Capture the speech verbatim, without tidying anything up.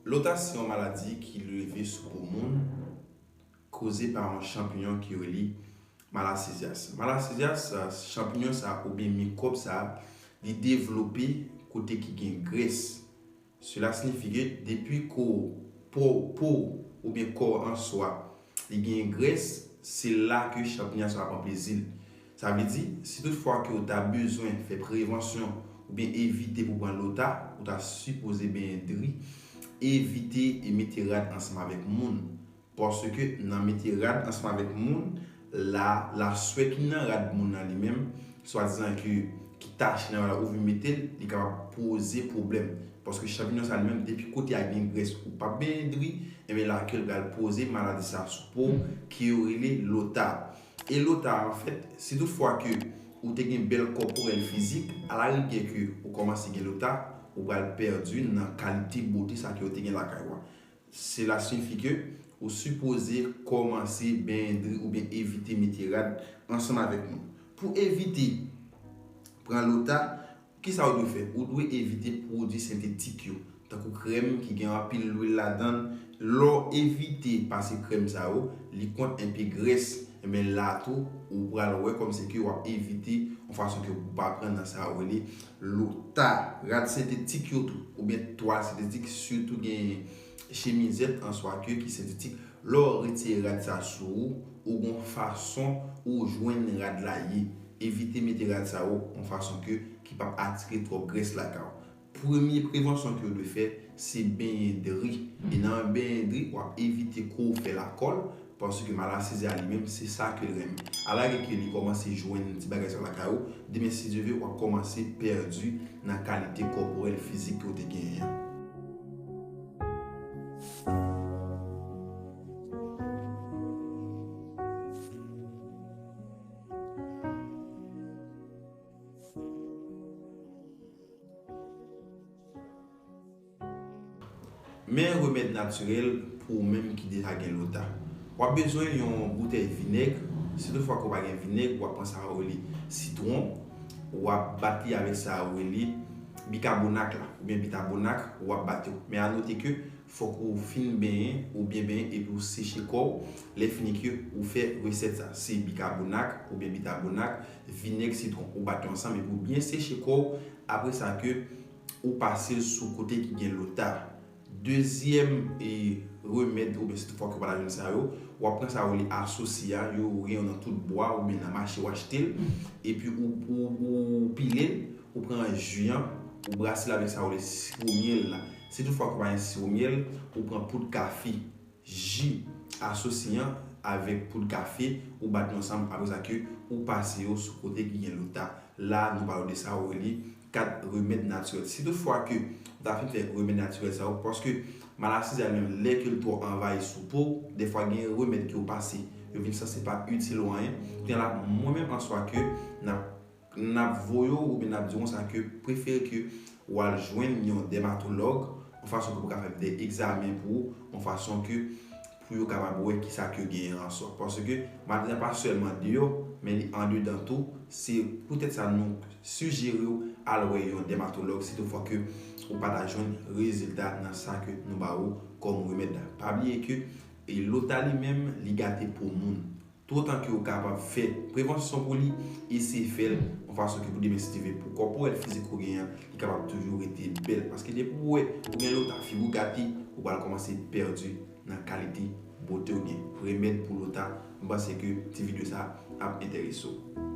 Lota se yon maladi ki leve sou po moun, koze pa yon chanpiyon ki rele Malassezia. Malassezia, chanpiyon sa oubyen mikwòb sa, li devlope kote ki gen grès. Sela siyifi ke depi ko po, po oubyen kò an swa, li gen grès, se la ke chanpiyon sa ap pran plezi l. Sa vle di, si tout fwa ke w ta bezwen fè prevansyon oubyen evite pou pran lota, ou ta sipoze benyen dri, evite e mete rad ansanm avèk moun. Paske nan mete rad ansanm avèk moun, la, laswè ki nan rad moun nan li menm, swadizan ke, ki tache nan rad la ou vin mete l, li kapab poze pwoblèm. Paske chanpiyon sa li menm, depi kote a gen grès ou p ap benyen dri, enben la ke l pral poze maladi sa sou po w, ke yo rele lota. E lota, anfèt, si tout fwa ke ou te gen bèl kòporèl fizik, alarigè ke ou kòmanse gen lota, ou pral pèdi nan kalite bote sa ke ou te gen lakay ou a. Sela siyifi ke ou sipoze kòmanse benyen dri oubyen evite mete rad ansanm avèk moun. Pou evite pran lota, kisa ou dwe fè? Ou dwe evite pwodui sentetik yo, tankou krèm ki gen anpil lwil ladan l. Lè w evite pase krèm sa yo, li kont enpe grès, enben la tou, ou pral wè kòmsi ke w ap evite yon fason ke pou pa pran nan sa yo rele lota. Rad sentetik yo tou, oubyen twal sentetik, sitou gen chemizèt answa ke ki sentetik. Lè w retire rad sa sou ou, ou gon fason ou jwenn rad la ye. Evite mete rad sa yo yon fason ke ki p ap atire twòp grès lakay ou. Premye prevansyon ke w dwe fè, se benyen dri. E nan benyen dri, w ap evite ko w fè lakòl, paske malassezia li menm, se sa ke l renmen. Alarigè ke li kòmanse jwenn ti bagay sa lakay ou, demen si Dye vle, w ap kòmanse pèdi nan kalite kòporèl fizik ke w te genyen an. Men remèd natirèl pou ou menm ki deja gen lota. W ap bezwen yon boutèy vinèg. Si tout fwa ke w pa gen vinèg, w ap pran sa yo rele sitwon. W ap bat li avèk sa yo rele bikabonak la, oubyen bitabonak, w ap bat yo. Men a note ke fòk ou fin benyen, ou byen benyen, epi ou seche kò w. Lè fini ke ou fè resèt sa. Se bikabonak, oubyen bitabonak, vinèg, sitwon. Ou bat yo ansanm, epi ou byen seche kò w. Apre sa ke ou pase l sou kote ki gen lota. Dezyèm, e, remèd, oubyen si tout fwa ke w pa ta jwenn sa yo, w ap pran sa yo rele asosi a, yo gen yo nan tout bwa, oubyen nan mache w achte l, epi ou, ou, ou pile l, ou pran ji an, ou brase l avèk sa yo rele siwo myèl la. Si tout fwa ke w pa gen siwo myèl, ou pran poud kafe. Ji asosi an avèk poud kafe, ou bat yo ansanm, apre sa ke ou pase yo sou kote ki gen lota. La, nou pale de sa yo rele kat remèd natirèl. Si tout fwa ke ou ta fin fè remèd natirèl sa yo, paske malassezia menm, lè ke l twò anvayi sou po w, dèfwa gen remèd ke w pase, yo vin sanse pa itil ou anyen. Kounye a la, mwen menm an swa ke n ap n ap voye w oubyen n ap di w konsa ke prefere ke w al jwenn yon dèmatològ, yon fason ke w ka fè de egzamen pou ou, yon fason ke pou yo kapab wè kisa ke w genyen an swa. Paske maladi a pa sèlman deyò, men li andedan tou. Se poutèt sa nou sijere w al wè yon dèmatològ si tout fwa ke ou pa ta jwenn rezilta nan sa ke nou ba ou kòm remèd la. Pa bliye ke, e, lota li menm, li gate po moun. Toutotan ke ou kapab fè prevansyon pou li, eseye fè l yon fason ke pou demen si Dye vle pou kòporèl fizik ou genyen an, li kapab toujou rete bèl. Paske depi ou wè ou gen lota, figi w gate, ou pral kòmanse pèdi nan kalite bote w gen. Remèd pou lota, m panse ke ti videyo sa ap enterese w.